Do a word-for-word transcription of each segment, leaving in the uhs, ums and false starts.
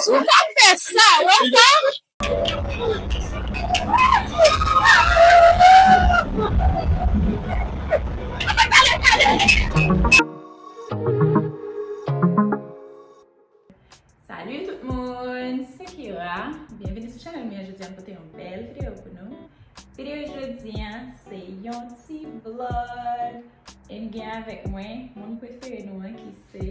Ou pa fè sa, wè sa? Salut tout moun, se Kira. Byenveni sou chanèl mwen. Jodi a m pote yon bèl videyo pou nou. Videyo jodi a se yon ti vlog. E m gen avèk mwen moun prefere nou an ki se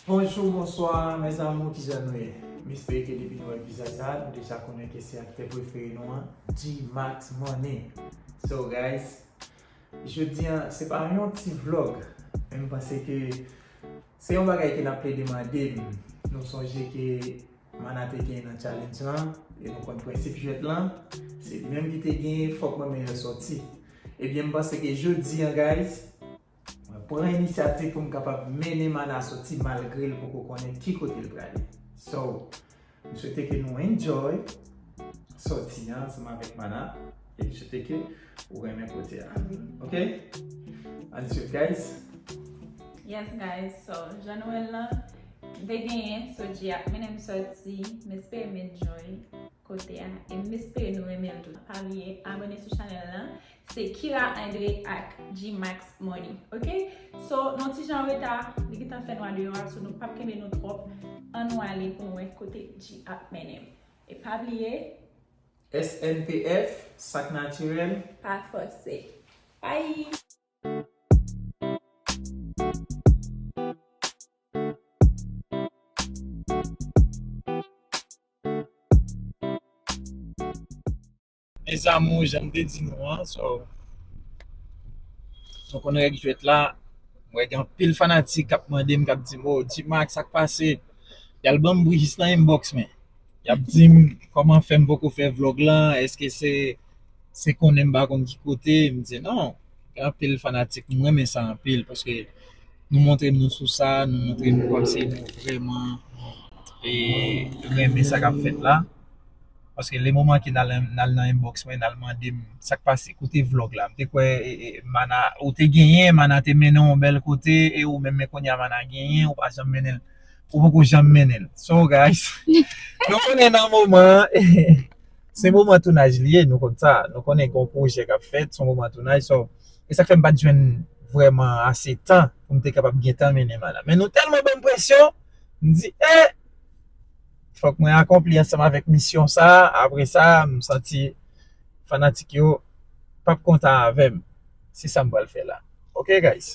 Bonjou, bonswa, mes amours, kijan nou ye? M espere ke depi nou wè vizaj sa, nou deja konnen ke se aktè prefere nou an, G-Max Money. So, guys, jodi a, se pa yon ti vlog, men m panse ke se yon bagay ke n ap plede mande m. Nou sonje ke Mana te genyen nan challenge lan, e nou konn prensip jwèt lan, se li menm ki te genyen, fòk mwen menm sòti. Ebyen, m panse ke jodi a, guys, mwen pran inisyativ pou m kapab mennen Mana sòti malgre l poko konnen ki kote l prale. So, m swete ke nou enjoy sòti a ansanm avèk Mana, e m swete ke ou renmen kote a. Ok? Ann swiv, guys. Yes, guys. So, jan nou wè l lan, m te genyen, so G ap mennen m sòti, m espere m enjoy kote a, e m espere nou renmen l tou. Pa bliye abòne sou chanèl lan. Se Kira Andre ak G-Max Money, ok? So, nou ti jan an reta, li gentan fè nwa deyò a, so nou p ap kenbe nou twòp. Ann nou ale pou nou wè kote G ap mennen m. E pa bliye, S N P F, sak natirèl. Pa fòse. Bye! Mes amours, jan m te di nou an, so, nou konn règ jwèt la, m wè gen anpil fanatik k ap mande m, k ap di m, "Oh, G-Max, sa k pase?" Y al ban m bri jis nan inbox mwen. Y ap di m, "Kòman fè m poko fè vlog lan? Èske se, se konnen m pa konn ki kote?" M di, "Non, gen anpil fanatik, m renmen sa anpil, paske nou montre m nou sou sa, nou montre m kòmsi nou vrèman, e, renmen sa k ap fèt la." Paske le moman ke n al, n al nan inbox mwen, n al mande m, "Sa k pase? Kote vlog la?" M te kwè, e, e, Mana, ou te genyen, Mana te mennen w yon bèl kote, e ou menm, men kounye a Mana genyen, ou pa janm mennen l. Ou poko janm mennen l. So, guys, nou konnen nan moman an, se moman tounaj li ye, nou konn sa. Nou konnen gen yon pwojè k ap fèt, se yon moman tounaj. So, e sa k fè m pa t jwenn vrèman ase tan pou m te kapab gen tan mennen Mana. Men nou tèlman ban m presyon, m di, "Eh, fòk mwen akonpli ansanm avèk misyon sa a." Apre sa, m santi fanatik yo p ap kontan avè m. Se sa m pral fè la. Ok, guys?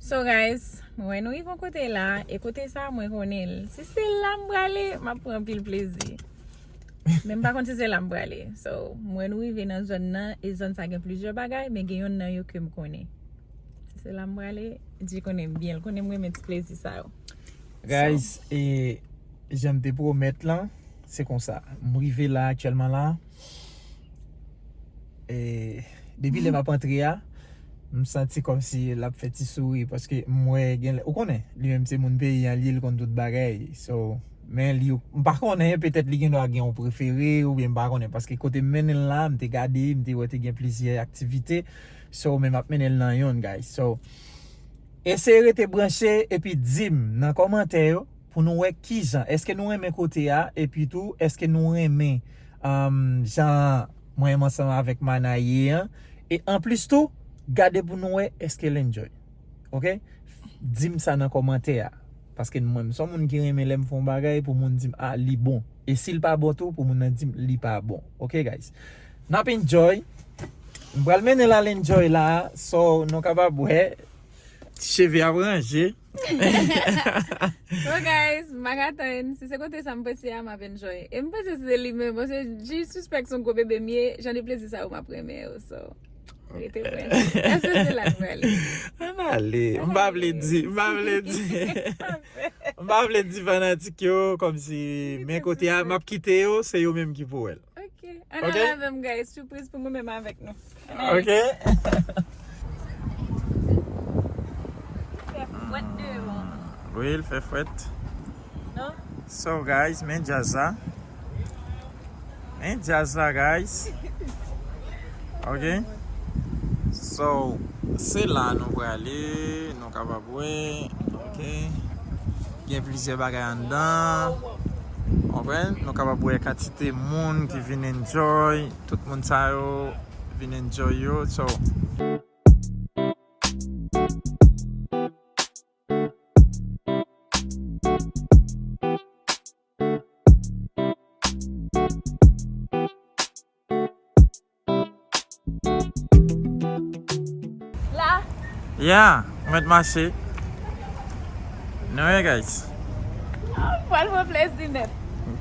So guys, mwen wè nou rive yon kote la, e kote sa mwen konnen l. Si se la m prale, m ap pran anpil plezi. Men m pa konn si se la m prale. So, m wè nou rive nan zòn nan, e zòn sa gen plizyè bagay, men gen yonn nan yo ke m konnen. Si se la m prale, G konnen m byen, l konnen m renmen ti plezi sa yo. So, guys, e jan m te pwomèt lan, se konsa. M rive la aktyèlman la. E depi lè m ap antre a, m santi kòmsi l ap fè ti souri, paske m wè gen lè, ou konnen, li menm se moun peyi an, li, li konn tout bagay. So, men li, m pa konnen, petèt li gen dwa gen yon prefere, oubyen m pa konnen, paske kote m mennen l la, m te gade, m te wè te gen plizyè aktivite. So, men m ap mennen l nan yonn, guys. So, eseye rete branche, epi di m nan kòmantè yo, pou nou wè kijan, èske nou renmen kote a, epi tou, èske nou renmen, um, jan mwen menm ansanm avèk Mana ye an, e anplis tou, gade pou nou wè, èske l enjoy. Ok? Di m sa nan kòmantè a. Paske mwen, m se yon moun ki renmen lè m fè yon bagay pou moun di m, "Ah, li bon." E si l pa bon tou, pou moun nan di m, "Li pa bon." Ok, guys? N ap enjoy. M pral mennen l al enjoy la, so nou kapab wè. Ti cheve ap ranje. So guys, m pa ka tann. Si se kote sa m panse a, m ap enjoy. E m panse se li menm, paske G sispèk se yon gwo bebe m ye, jan de plezi sa yo m ap renmen yo, so. Rete prè. Èske se la k prale? Ann ale. M pa vle di, m pa vle di. M pa vle di fanatik yo, kòmsi, men kote a, m ap kite yo, se yo menm ki pou wè l. Ok, ann ale avè m, guys. Sipriz pou mwen menm avèk nou. Ann ale. Ok. Fè fwèt deyò. Wi, l fè fwèt. So guys, men djaz la. Men djaz la, guys. Ok. So, se la nou prale, nou kapab wè. Ok. Gen plizyè bagay anndan. Konprann? Nou kapab wè kantite moun ki vin enjoy. Tout moun sa yo vin enjoy yo. So, La. Yeah, mwen t mache. Nou ye, guys. Pral pran plezi nèt.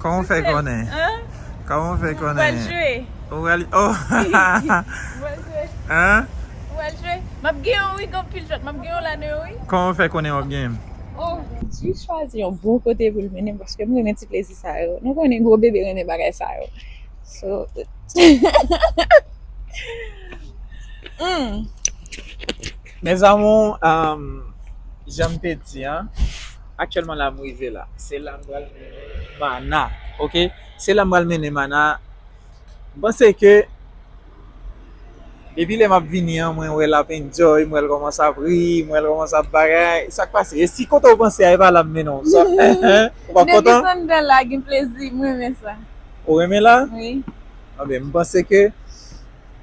Kòman w fè konnen? Hein? Kòman w fè Pral konnen? Jwe. Ou pral, oh! Pral jwe. Hein? Pral jwe. M ap gen yon wi, gen pil jwèt. M ap gen yon la, non, wi. Kòman w fè konnen w ap gen? Oh, G chwazi yon bon kote pou l mennen m paske m renmen ti plezi sa yo. Nou konnen gwo bebe renmen bagay sa yo. So, mm. Mes amours, um, jan m te di an, aktyèlman la m rive la. Se la m pral mennen Mana, ok? Se la m pral mennen Mana. M panse ke depi lè m ap vini an, mwen wè l ap enjoy, mwen wè l kòmanse ap ri, mwen wè l kòmanse ap bagay. Sa k pase? E si kote w panse a, e pa la m mennen w? Sa, ou pa Depi kontan? Sandra la, gen plezi, m renmen sa. Ou renmen la? Wi. Anben, m panse ke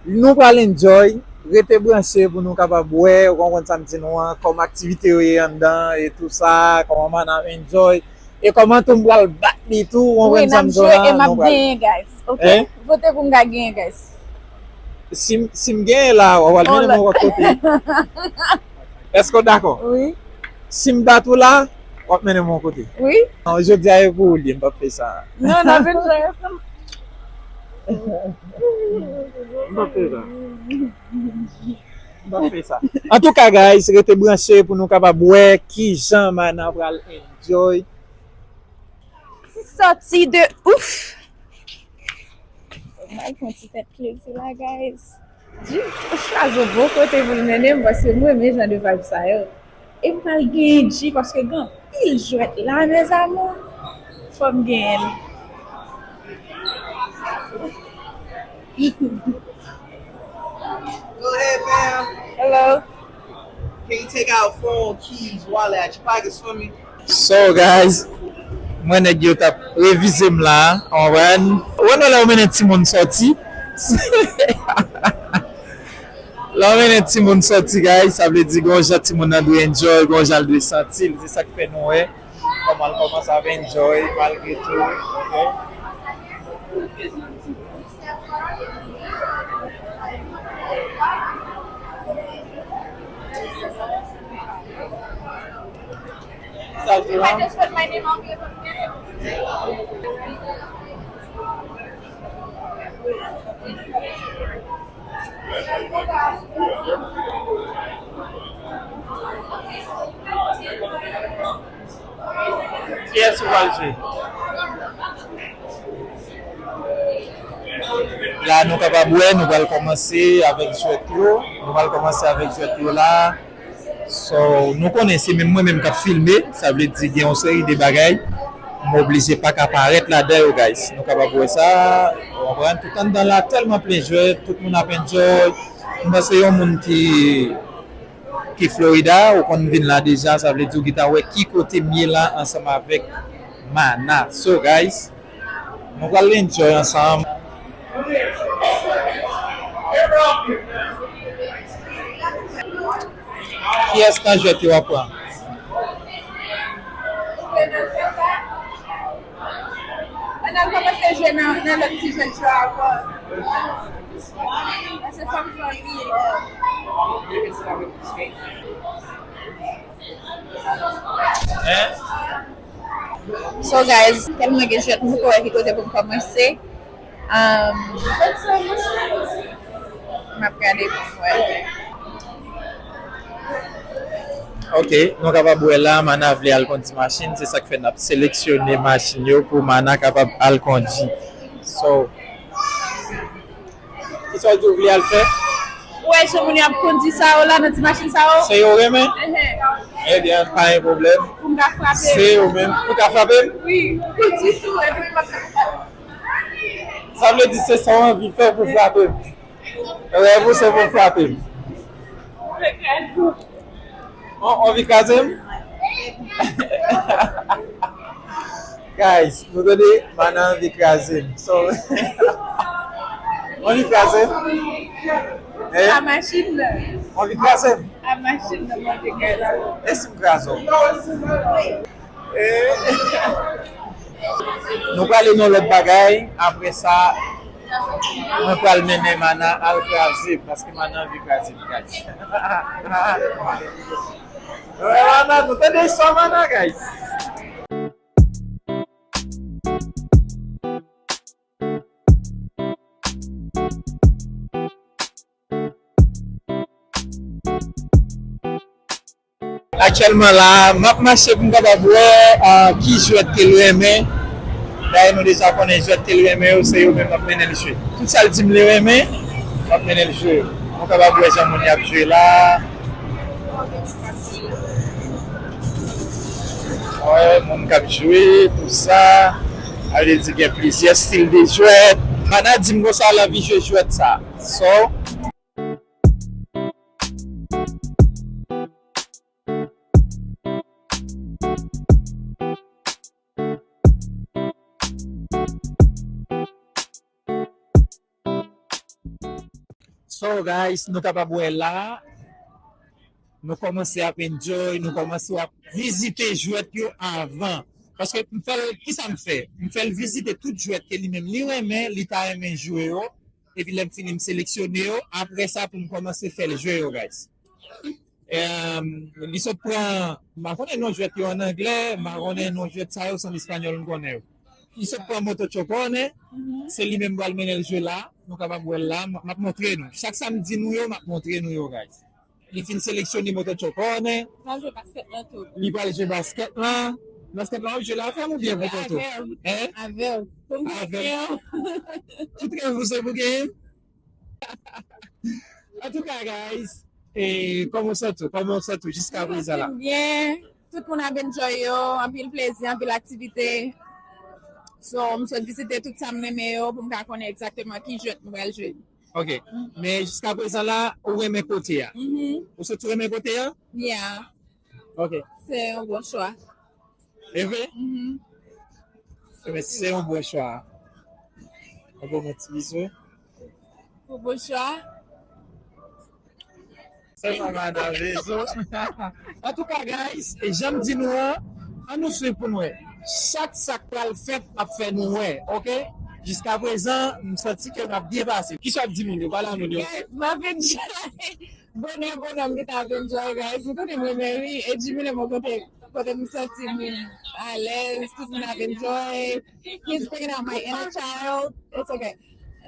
nou pral enjoy. Rete branche pou nou kapab wè, ou konprann sa m di nou an, kòman aktivite yo ye anndan e tou sa, kòman Mana ap enjoy, e kòman tou m pral bat li tou, ou Wi, konprann sa n m ap di w jwe la, e m ap nou pral. Genyen, guys. Ok? Hein? Vote pou m ka genyen, guys. Si, m- si m genyen la, w ap mennen mwen yon kote. Èske w dakò? Wi. Si m bat ou la, w ap mennen mwen yon kote. Wi. Non, jodi a e pou ou li, m p ap fè sa. Non, n ap enjoy ansanm. M p ap fè sa. M p ap fè sa. Antouka, guys, rete branche pou nou kapab wè kijan Mana pral enjoy. Ti sòti de ouf. Mwen pran ti tèt plezi la, guys. G chwazi yon bon kote pou l mennen m paske mwen renmen jan de vibe sa yo. E m pral genyen G paske gen anpil jwèt la, mes amours. Fò m genyen l. Go ahead, ma'am. Hello. Can you take out phone, keys, wallet out your pockets for me? So, guys, mwen nèg yo t ap revize m la, konprann? Ou wè non lè ou mennen timoun sòti? Lè ou mennen timoun sòti, guys, sa vle di gon jan timoun nan dwe enjoy, gon jan l dwe santi l. Se sa k fè nou wè kòman l kòmanse ap enjoy malgre tou. Ok? Sa di la? Kiyès ou pral jwe? La nou kapab wè, nou pral kòmanse avèk jwèt yo. Nou pral kòmanse avèk jwèt yo la. So, nou konnen se menm mwen menm k ap filme, sa vle di gen yon seri de bagay m oblije pa ka parèt ladan yo, guys. Nou kapab wè sa, ou konprann? Tout anndan la tèlman plen jwèt, tout moun ap enjoy. M panse yon moun ki ki Florida, ou konn vin la deja, sa vle di ou gentan wè ki kote m ye la ansanm avèk Mana. So, guys, nou pral enjoy ansanm. Kiyès nan jwèt yo w ap pran? Ann al kòmanse jwe nan, nan lòt ti jwèt yo avan. Paske fò m fè yon li. Hein? So guys, tèlman gen jwèt, m poko wè ki kote pou m kòmanse. Um, m ap gade pou m wè. Ok, nou kapab wè la, Mana vle al kondi machin, se sa k fè n ap seleksyone machin yo pou Mana kapab al kondi. So, kisa w di w vle al fè? Ou wè jan moun yo ap kondi sa yo la nan ti machin sa yo? Se yo renmen? Ehe. Ebyen, pa gen pwoblèm. Pou m ka frape. Se ou menm. Ou ka frape m? Wi. Pou di tou, epi m pa ka frape. Sa vle di se sa w anvi fè pou frape m. Rèv ou se pou frape m. Ou anvi kraze m? Guys, nou tande, Mana anvi kraze m. So, ou anvi kraze m? Hein? A machin nan. Ou anvi kraze m? A machin nan, mwen te kraze. E si m kraze w? Eh. Nou prale nan lòt bagay. Apre sa, mwen pral mennen Mana al kraze m, paske Mana anvi kraze m, guys. Wè, Mana, nou tande istwa Mana, guys. Aktyèlman la, m ap mache pou m kapab wè, ah, ki jwèt ke l renmen. Dayè, nou deja konnen jwèt ke l renmen yo, se yo menm m ap mennen l jwe. Tout sa l di m li renmen, m ap mennen l jwe. Nou kapab wè jan moun y ap jwe la. Wè, moun k ap jwe, tout sa. Sa vle di gen plizyè stil de jwèt. Mana di m konsa l anvi jwe jwèt sa. So, So, guys, nou kapab wè la, nou kòmanse ap enjoy, nou kòmanse ap vizite jwèt yo avan. Paske m fè l, kisa m fè? M fè l vizite tout jwèt ke li menm li renmen, li ta renmen jwe yo. Epi lè m fini, m seleksyone yo. Apre sa, pou m kòmanse fè l jwe yo, guys. Em, li sot pran, m pa konnen non jwèt yo an anglè, m pa konnen non jwèt sa yo, se an espanyòl m konnen yo. Li sot pran moto chocone, se li menm m pral mennen l jwe la, nou kapab wè l la, m, m ap montre nou. Chak sa m di nou yo, m ap montre nou yo, guys. Li fin seleksyone moto chocone. Pral jwe baskèt lan tou. Li pral jwe baskèt lan. Baskèt lan w ap jwe la avè m oubyen pou kontou? Avè m. Hein? Avè m. Pou m genyen w. Tout rèv ou se pou genyen m? Antouka, guys, e kòman w santi w? Kòman w santi w jiska prezan la? Mwen santi m byen. Tout moun ap enjoy yo, anpil plezi, anpil aktivite. So, m sot vizite tout sa m renmen yo pou m ka konnen egzakteman ki jwèt m pral jwe. Ok. Men jiska prezan la, ou renmen kote a? Mhm. Ou soti renmen kote a? Yeah. Ok. Se yon bon chwa. E vre? Mhm. Ebyen, se yon bon chwa. Yon bon ti bizou. Yon bon chwa. Sèlman madan rezo. Antouka, guys, e jan m di nou an, ann nou swiv pou n wè. Chak sa k pral fèt ap fè nou wè, ok? Jiska prezan, m santi ke n ap byen pase. Kisa w ap di moun yo? Pale a moun yo. Yes, m ap enjoy. Bonè, bonè, m gentan ap enjoy, guys. Ou konnen mwen menm, wi. E Jimmy, lè mwen kote, kote m santi m alèz, tout moun ap enjoy. He's bringing out my inner child. It's okay.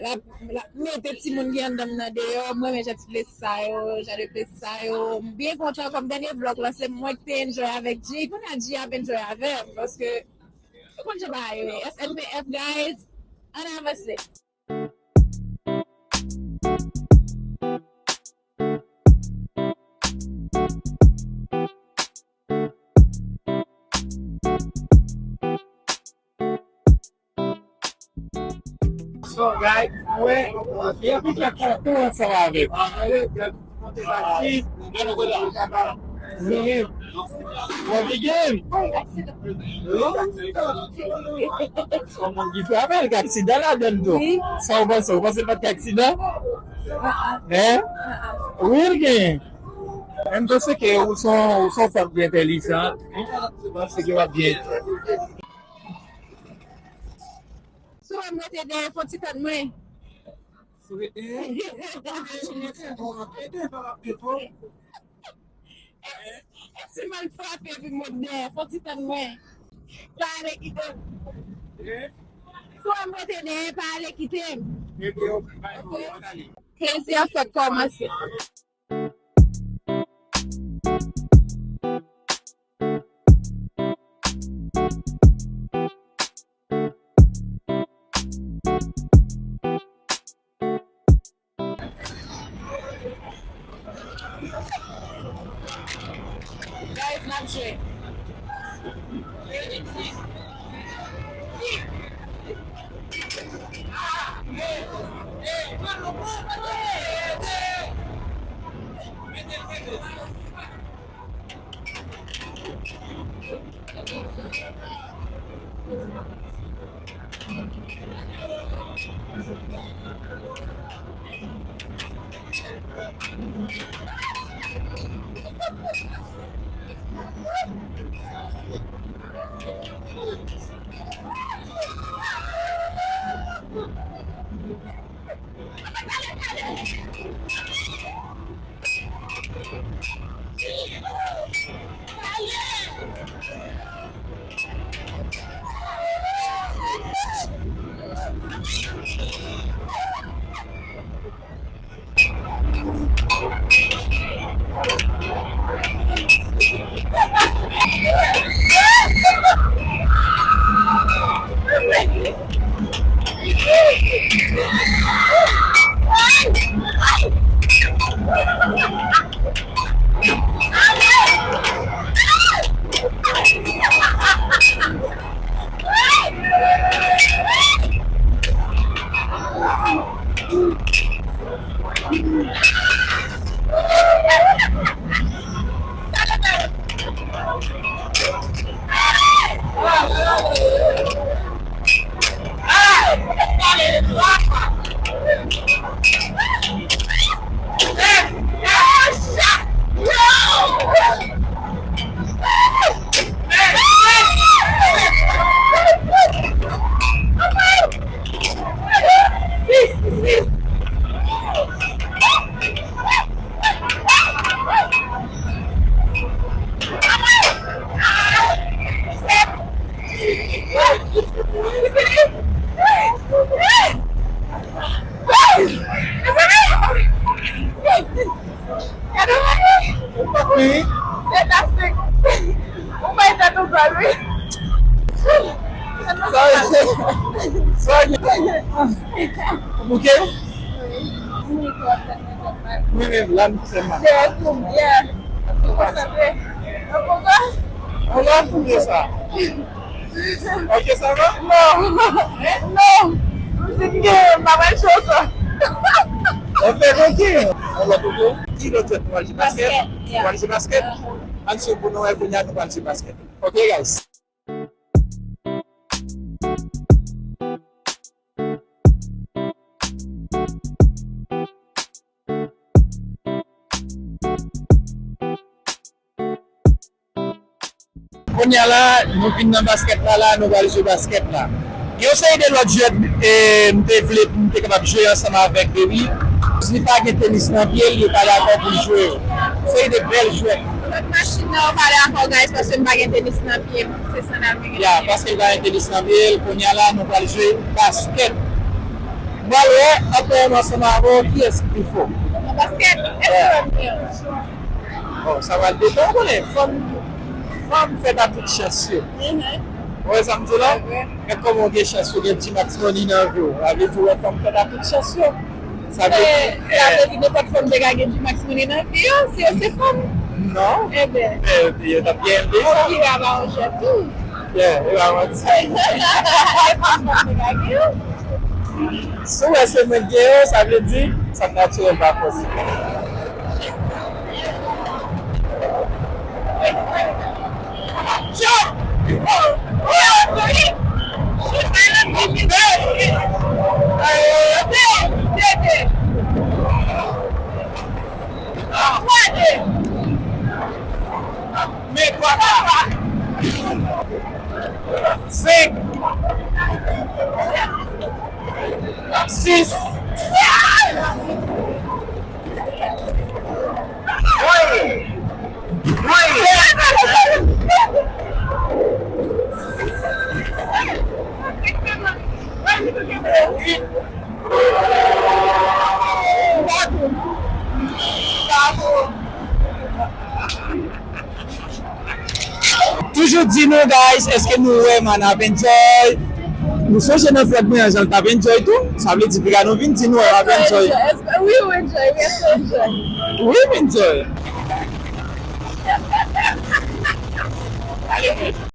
L ap, l ap mete timoun ki anndan m nan deyò. Mwen renmen jan ti plezi sa yo, jan de plezi sa yo. M byen kontan kòm dènye vlog lan, se mwen ki te enjoy avèk G. Kounye a G ap enjoy avè m, paske ou konn jan bagay yo ye. S N P F, guys, ann avanse. So, guys, mwen, li anvi fè konkou ansanm avè m. Monte pati, Mwen gen. Kòman ki fè avè l, gen aksidan ladann tou? Wi. Sa w panse? W panse pa t gen aksidan? Ah, ah. Hein? Ah, ah. Wi, l gen. Men m panse ke ou se yon, ou se yon fanm ki entèlijan. M panse ke w ap byen. Si w wè m rete dèyè, fò ti tann mwen. Si w rete, si w rete, fò w ap ede, fò w ap ede. Si m al frape epi m ret dèyè, fò ti tann mwen. Pa ale kite m. Si w wè m rete dèyè, pa ale kite m. Ok? Plezi an fèk kòmanse. Guys, Gade mwen. Wi. Se ta se. Ou bay tèt ou gòl, wi. Sa, sa, ou bouke? Wi. Wi, menm la, m fè mal. Yeah, yeah. Ou konsantre. Ou konprann? Ou la pou sa. Ok, sa va? Non. Non. M fin gen, m pa pral jwe ankò. Anfèt, ok. Yon lòt kote. Ki lòt jwèt nou pral jwe? Basket. Basket, yeah. Nou pral jwe basket. Ann swiv pou nou wè kounye a nou pral jwe basket. Ok, guys. Kounye a la, nou fin nan baskèt la, la, nou pral jwe baskèt la. Gen yon seri de lòt jwèt, e, m te vle, m te kapab jwe ansanm avèk Baby. Li pa gen tenis nan pye l, li pa dakò pou l jwe. Seri de bèl jwèt. Lòt machin nan, yo pa dakò, guys, paske m pa gen tenis nan pye m. Se sandal mwen gen. Ya, paske l pa gen tenis nan pye l, kounye a la, nou pral jwe baskèt. M pral wè, antre m ansanm avè w, kiyès ki pi fò. Nan baskèt? Èske w ap gen yon? Bon, sa pral depann, ou konnen, fanm, fanm fèt a tout chans yo. Mhm. Ou wè sa m di w la? Gad kòman w gen chans ou gen G-Max Money nan vi w. Sa vle di w wè fanm fèt a tout chans yo. Sa vle di, sa vle di nenpòt fanm te ka gen G-Max Money nan vi yo, si yo se fanm? Non. Eben. Men, yo t ap gen de sa. Yon ki pa yon jwèt tou. Yeah, e pa manti. Nenpòt fanm te ka gen yo. Si w wè se mwen k gen yo, sa vle di, sa natirèl pa fòse. Men twa, twa. Senk. Sis. Wi. Wi. Uit. Toujou di nou, guys, èske nou wè Man ap enjoy? Nou sonje nan vlòg mwen an, jan l t ap enjoy tou. Sa vle di, piga nou vin di nou wè m ap enjoy. Èske, èske, wi, ou enjoy, wi, èske ou enjoy? Wi, m enjoy. Ale.